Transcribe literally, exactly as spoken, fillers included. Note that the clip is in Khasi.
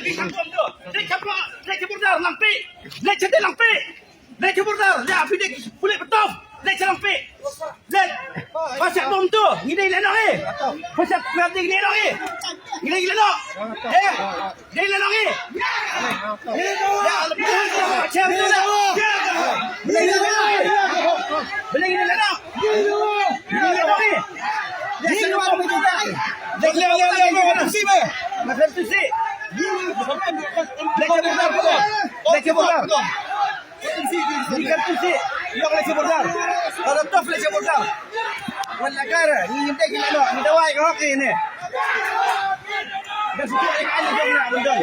Leit sha border, Langpih. Leit sha border, Langpih. Leit sha border, ïa phi dei ki pulit betul. Leit sha Langpih. Leit. Pasal bom tu, ngi dei leh noh eh. Pasal ngi dei leh noh eh. Ngi dei leh noh. Eh, dei leh noh eh. Ïa, leh noh. Pasal tu dah. Dei leh noh eh. Dei leh noh. Dei leh noh eh. Dei leh noh eh. Dei leh noh eh. Leit sha border. Leit sha border. Ngi kyrpad sih, ïa leit sha border. Lada tough leit sha border. Wan la kara, ngi ngim dei ki la noh, ngi dawai ka hok ki ne. Ka shu ïa ka ne jong na bun don.